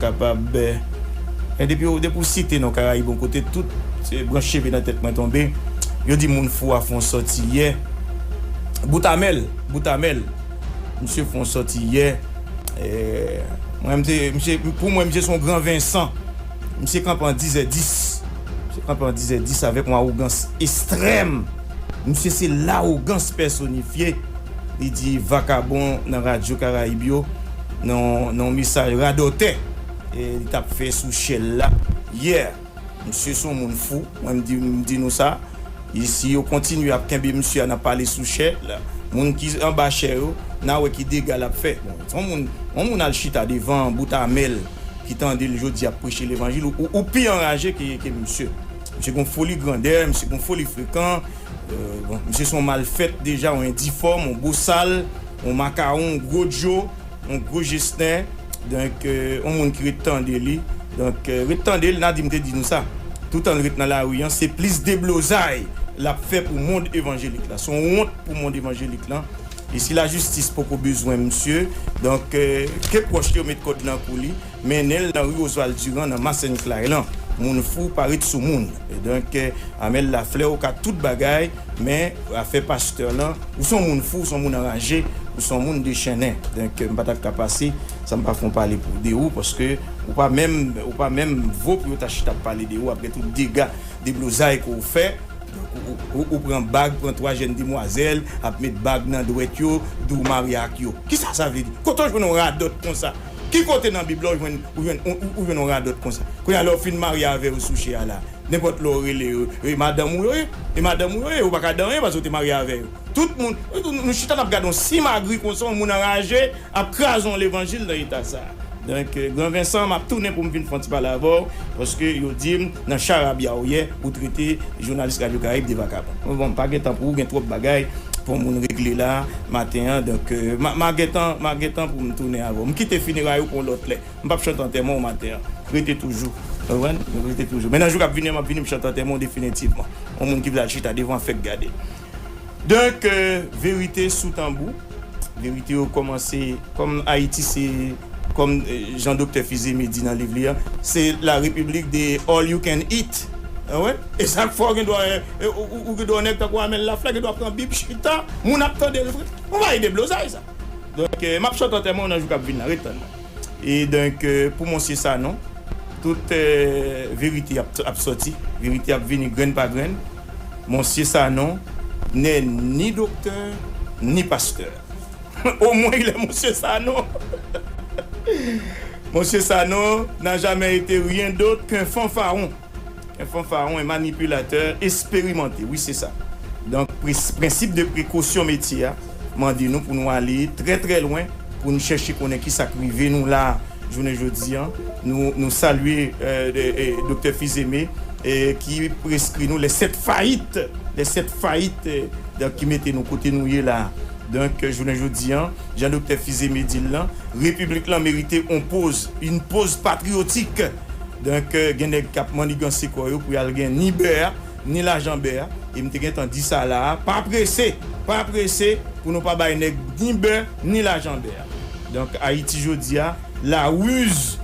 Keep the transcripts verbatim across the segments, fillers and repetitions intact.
kapab, eh, men depi, depi w site non Karayib yon kote, tout, eh, branch cheve nan tèt mwen tonbe. Yo di moun fou a fè yon sòti yè. Boutamèl, Boutamèl. Misye fè yon sòti yè. Eh, mwen, misye, misye, pou mwen, misye se yon gran Vensan. Misye kanpe an dizè dis. Misye kanpe an dizè dis avèk yon awogans estrèm. Misye se lawogans pèsonifye. Li di vakabon nan Radyo Karayib yo, nan, nan yon mesaj radòtè, eh, li t ap fè sou chè l la yè. Misye se yon moun fou, mwen m di, m di nou sa. E si yo kontinye ap kenbe misye a nan pale sou chè l, moun ki anba chè yo, n a wè ki dega l ap fè. Bon, se yon moun, yon moun al chita devan Boutamèl ki tande l jodi ap preche levanjil, ou, ou, ou pi anraje ke, ke misye. Misye gon foli grandè, misye gon foli frekan. Euh, bon, misye se yon malfèt deja, yon endifòm, yon bosal, yon makawon, yon gwo djo, yon gwo jestè. Donk, euh, yon moun ki ret tande li. Donk, euh, ret tande l, n a di m te di nou sa. Toutan l ret nan lari an, se plis deblozay l ap fè pou mond evanjelik la. Se yon wont pou mond evanjelik lan. E si lajistis poko bezwen misye, donk, euh, ke pwòch li yo met kòd nan kou li, mennen l nan ri Oswald Durand nan Masenn Clay lan. Moun fou pa ret sou moun. E donk, eh, Amel Lafleur, ou ka tout bagay, men afè pastè lan, ou se yon moun fou, ou se yon moun anraje, ou se yon moun dechennen. Donk, eh, m pa t ap ka pase san m pa fè yon pale pou, de ou, paske ou pa menm, ou pa menm vo pou yo ta chita ap pale de ou, apre tout dega, deblozay ke w fè. Ou, ou, ou, ou pran bag, pran twa jèn demwazèl, ap met bag nan dwèt yo, di w marye ak yo. Kisa sa vle di? Kote w jwenn yon radòt konsa? Ki kote nan Bib la w jwenn, ou jwenn, ou, ou, ou jwenn yon radòt konsa? Kounye a, lè w fin marye avè yo sou chè a la, nenpòt lè w rele yo, e madanm ou yo ye, e madanm ou yo ye, ou pa ka di anyen paske w te marye avè yo. Tout moun, nou, nou chita n ap gade yon simagri konsa, yon moun anraje, ap kraze yon levanjil nan eta sa a. Donk, eh, Gran Vensan, m ap tounen pou m vin fè yon ti pale avè w, paske yo di m, nan charabya w yè, ou trete jounalis Radyo Karayib de vakabon. Bon, m pa gen tan pou ou, gen twòp bagay pou yon moun regle la, maten an. Donk, eh, m a, m a gentan, m a gentan pou m tounen avè w. M kite fineray ou pou yon lòt lè. M p ap chante antèman w maten an. Rete toujou. Ou konprann? Rete toujou. Men nan jou k ap vini an, m ap vini, m chante antèman w definitivman. Yon moun ki vle al chita devan fèk gade. Donk, euh, verite sou tanbou. Verite yo kòmanse, kòm Ayiti se, kòm, euh, jan Doktè Fils-Aimé di nan liv li a, se la République de all you can eat. Ah ouais? E sa k fè w gen dwa, euh, ou, ou, ou gen dwa nèg tankou Amel Laflè, gen dwa pran Bib, chita, moun ap tande l vre. Yon bagay deblozay sa. Donk, euh, m ap chante antèman w nan jou k ap vin la, ret tann mwen. E donk, euh, pou Monsye Sanon, tout, euh, verite ap, ap sòti, verite ap vini grenn pa grenn. Monsieur Sanon n'est ni docteur, ni pasteur. Au moins, il est Monsieur Sanon. Monsieur Sanon n'a jamais été rien d'autre qu'un fanfaron. Un fanfaron, un manipulateur expérimenté. Oui, c'est ça. Donk, prens-, prensip de prekosyon metye a mande nou pou nou ale trè, trè lwen, pou nou chèche konnen kisa k rive nou la, jounen jodi an. Nou, nou salye, euh, de, eh, Doktè Fils-Aimé, eh, ki preskri nou les sept faillites, les sept faillites, eh, donk, ki mete nou kote nou ye la. Donk, jounen jodi an, jan Doktè Fils-Aimé di l lan, Repiblik lan merite yon poz, une pause patriotique. Donk, euh, gen nèg k ap maniganse kò yo pou y al gen ni bè a, ni lajan bè a. E m te gentan di sa la a, pa prese, pa prese pou nou pa bay nèg ni bè, ni lajan bè a. Donk, Ayiti jodi a, la ruse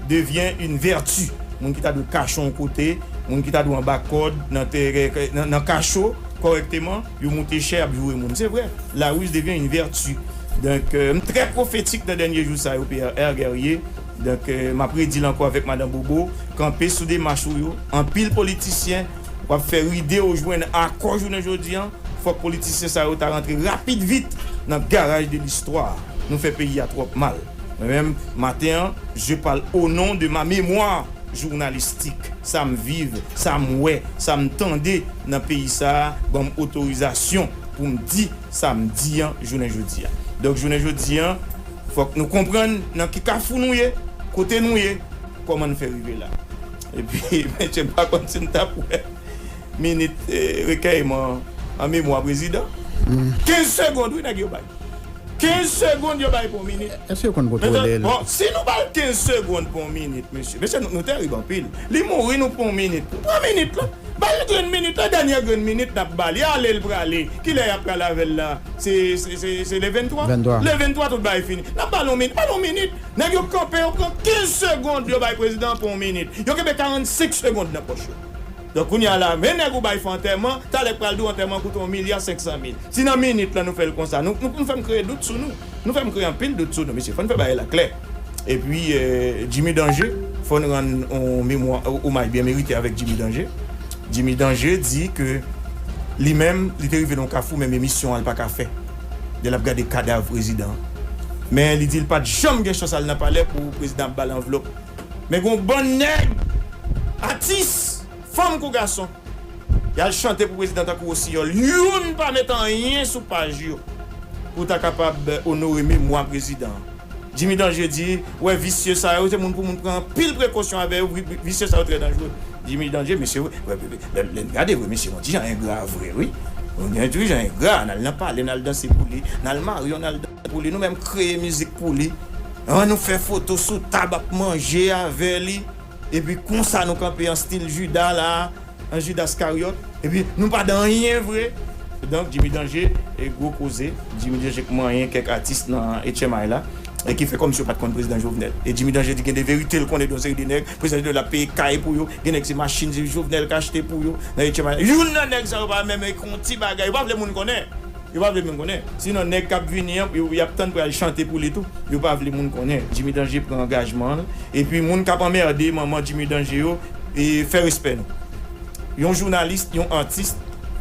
devient une vertu. Moun ki ta dwe kache yon kote, moun ki ta dwe anba kòd, nan tè-, nan, nan kacho, kòrèkteman, yo moute chè, y ap joure moun. Se vre, la ruse devient une vertu. Donk, euh, m trè pwofetik nan dènye jou sa yo, P R Guerrier. Donk, euh, m ap redi l ankò avèk Madan Bobo, kanpe sou demach ou yo. Anpil politisyen, w ap fè ride w jwenn akò jounen jodi an. Fòk politisyen sa yo ta rantre rapid vit nan garaj de listwa. Nou fè peyi a twòp mal. Mwen menm, maten an, je parle au nom de ma mémoire journalistique. Sa m viv, sa m wè, sa m tande nan peyi sa a, ban m otorizasyon pou m di sa m di an jounen jodi a. Donk, jounen jodi an, fòk nou konprann nan ki kafou nou ye, kote nou ye, kòman n fè rive la. Epi, mesye, m pa konn si n t ap wè minit, eh, rekèyman an memwa prezidan. Kenz segond, wi, nèg yo bay. Kenz segonn yo bay pou yon minit. Èske yo konn kontwole l? Bon, si nou ba l kenz segonn pou yon minit, mesye, mesye, nou, nou terib anpil. Li mouri, nou pran yon minit. Nou pran minit la. Ba l grenn minit la, dènye grenn minit n ap ba li. Ale l prale. Kilè y ap prale avè l la? Se, se, se, se le venntwa? Venntwa. Le venntwa, tout bagay fini. N ap ba l yon minit. Ba l yon minit. Nèg yo kanpe, yo pran kenz segonn, yo bay prezidan an pou yon minit. Yo kenbe karannsenk segonn nan pòch yo. Donk, kounye a la, men nèg ou bay fè antèman, talè k pral di w antèman koute yon milya senk san mil. Si nan minit lan nou fè l konsa, nou, nou, nou fè m kreye dout sou nou. Nou fè m kreye anpil dout sou nou, mesye. Fò n fè bagay la klè. Epi, eh, Jimmy Danger, fò n rann yon memwa, omaj byen merite avèk Jimmy Danger. Jimmy Danger di ke li menm, li te rive nan yon kafou, menm emisyon an, li pa ka fè. Lè l ap gade kadav prezidan an. Men li di l pa t janm gen chans al nan palè pou prezidan ap ba l anvlòp. Men gen yon bann nèg, atis, fanm kou gason, y al chante pou prezidan tankou wosiyòl. Youn pa met anyen sou paj yo pou ta kapab onore memwa prezidan an. Jimmy Danger di, wè, visye sa yo, se moun pou moun pran anpil prekosyon avè yo, vi-, vi-, visye sa yo trè danjere. Jimmy Danger, mesye, wè, wè, wè, lè, lè n gade vre, mesye, yon ti jan engra vre, wi. Yon ti jan engra, n al nan palè, n al danse pou li, n al marye, n al danse pou li, nou menm kreye mizik pou li. An, nou fè foto sou tab ap manje avè li. Epi konsa nou kanpe an stil Jida la, an Jida Iskaryòt. Epi nou pa dan anyen vre. Donk, Jimmy Danger, e gwo koze. Jimmy Danger k manyen kèk atis nan H M I la. E ki fè kòmsi yo pa t konn prezidan Jovenel. E Jimmy Danger di gen de verite l konnen de yon seri de nèg. Prezidan Jovenel ap peye kay pou yo. Gen nèg se machin Jovenel k achte pou yo. Nan H M I la. Youn nan nèg sa yo pa menm ekri yon ti bagay. Yo pa vle moun konnen. Yo pa vle moun konnen. Sinon, nèg k ap vini an, yo, y ap tann pou y al chante pou li tou. Yo pa vle moun konnen. Jimmy Danger pran angajman l. Epi moun k ap anmède manman Jimmy Danger yo, e fè respè nou. Yon jounalis, yon atis,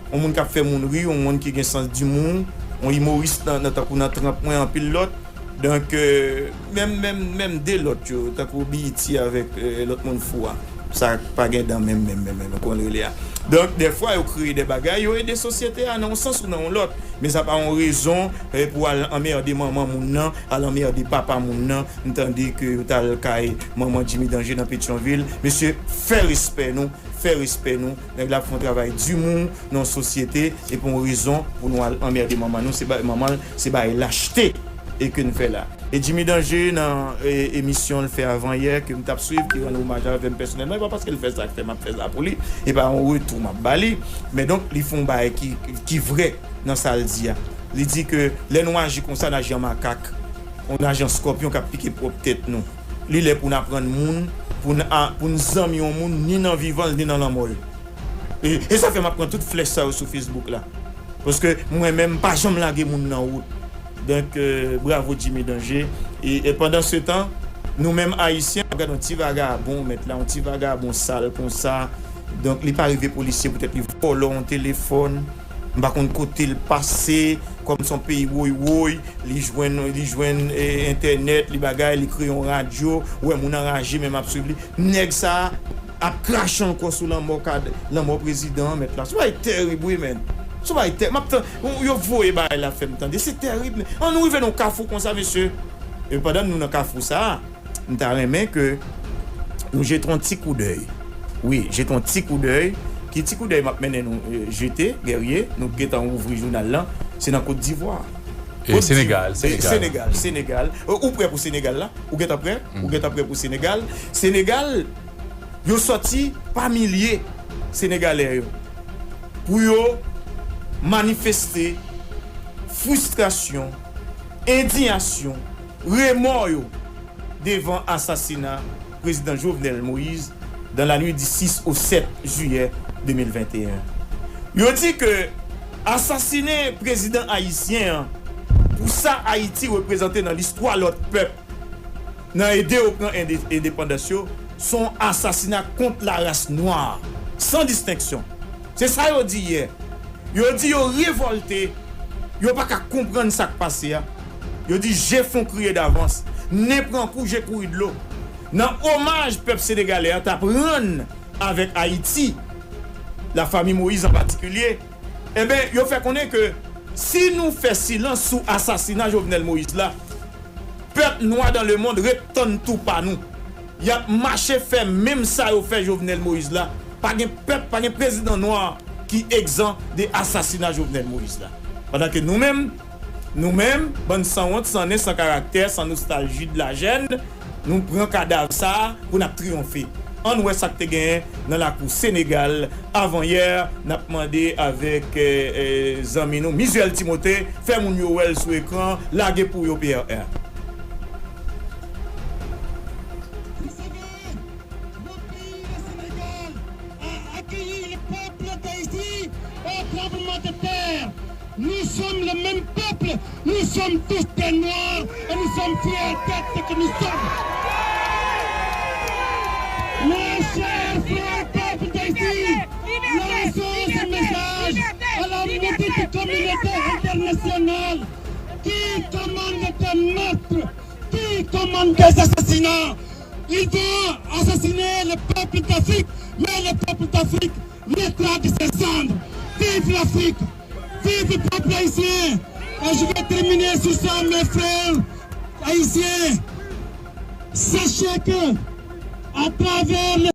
yon moun k ap fè moun ri, yon moun ki gen sans dimou, yon imoris nan, nan tankou nan tranp mwen, anpil lòt. Donk, euh, menm, menm, menm de lòt yo, tankou B E T avèk, euh, lòt moun fou a. Sa pa gen dan menm, menm, menm, menm, kon l rele a. Donk, dèfwa, yo kreye de bagay, yo ede sosyete a nan yon sans ou nan yon lòt. Men sa pa yon rezon, eh, pou al anmède manman moun nan, al anmède papa moun nan. M tande ke yo t al kay manman Jimmy Danger nan Petyonvil. Mesye, fè respè nou, fè respè nou. Nèg la ap fè yon travay dimou nan yon sosyete, e pou yon rezon, pou nou al anmède manman nou, se ba-, manman l, se bagay lachte e ke n fè la. E Jimmy Danger nan, e, emisyon l fè avan yè ke m t ap swiv, ki rann omaj avè m pèsonèlman, e pa paske l fè sa k fè m ap fè sa pou li, e pa yon retou m ap ba li, men donk li fè yon bagay ki, ki vrè nan sa l di a. Li di ke lè nou aji konsa, n aji an makak, yon aji an skòpyon k ap pike pwòp tèt nou. Li lè pou n aprann moun, pou n a, pou n zanmi yon moun, ni nan vivan l, ni nan lanmò l. E, e sa fè m ap pran tout flèch sa yo sou Facebook la. Paske mwen menm, m pa janm lage moun nan wout. Donk, euh, bravo Jimmy Danger. E, e pandan se tan, nou menm Ayisyen, ap gade yon ti vagabon, mèt la, yon ti vagabon sal konsa. Donk, li pa rive polisye poutèt li vòlò yon telefòn. M pa konn kote l pase, kòm se yon peyi woy woy, li jwenn, li jwenn, eh, entènèt, li bagay, li kreye yon radyo, ou wè moun anraje, men m ap swiv li. Nèg sa a ap krache ankò sou lanmò kad, lanmò prezidan an, mèt la. Se yon bagay tèrib, wi, men. Se yon bagay tè-, m ap tan-, yo voye bagay la fè m tande. Se tèrib, men. An nou rive nan yon kafou konsa, mesye. E pandan nou nan kafou sa a, m ta renmen ke nou jete yon ti koudèy. Wi, jete yon ti koudèy. Ki ti koudèy m ap mennen nou, eh, jete, Guerrier, nou gentan ouvri jounal lan, se nan Kot Divwa. E Kot Div-, Senegal, eh, Senegal. Senegal, Senegal. Eh, ou prè pou Senegal la? Ou gentan prè? Ou gentan prè pou Senegal? Senegal, yo sòti pa milye Senegalè yo pou yo manifeste fristrasyon, endiyasyon, remò yo devan asasina prezidan Jovenel Moïse dans la nuit du six au sept juillet deux mille vingt et un. Yo di ke asasinen prezidan ayisyen an, pou sa Ayiti reprezante nan listwa lòt pèp, nan ede yo pran ende-, endepandans yo, se yon asasina kont la ras nwa, san distenksyon. Se sa yo di yè. Yo di yo revòlte, yo pa ka konprann sa k pase a. Yo di je fon kriye davans, nen pran kou, je kouri dlo. Nan omaj pèp senegalè a t ap rann avèk Ayiti, lafanmi Moyiz an patikilye, enben, yo fè konnen ke si nou fè silans sou asasina Jovenel Moïse la, pèp nwa dan lemonn ret tann tou pa nou. Y ap mache fè menm sa yo fè Jovenel Moïse la. Pa gen pèp, pa gen prezidan nwa ki egzan de asasina Jovenel Moïse la. Pandan ke nou menm, Nou menm, bann sanwont, san nen, san karaktè, san nostalji de la jèn, nou pran kadav sa a pou n ap triyonfe. Ann wè sa k te genyen nan lakou Senegal avanyè. N ap mande avèk, eh, eh, zanmi nou, Mizuel Timothée, fè moun yo wè l sou ekran, lage pou yo, P R R. Vous savez, le pays de Sénégal a accueilli le peuple d'Haïti au tremblement de terre. Nous sommes le même peuple, nous sommes tous des Noirs et nous sommes fiers d'être ce que nous sommes. Mes chers frères, peuple d'Haïti, lançons ce message à la maudite communauté internationale qui commande des meurtres, qui commande des assassinats. Ils vont assassiner le peuple d'Afrique, mais le peuple d'Afrique naîtra de ses cendres. Vive l'Afrique, vive le peuple haïtien. Et je vais terminer sur ça, mes frères haïtiens. Sachez que, à travers le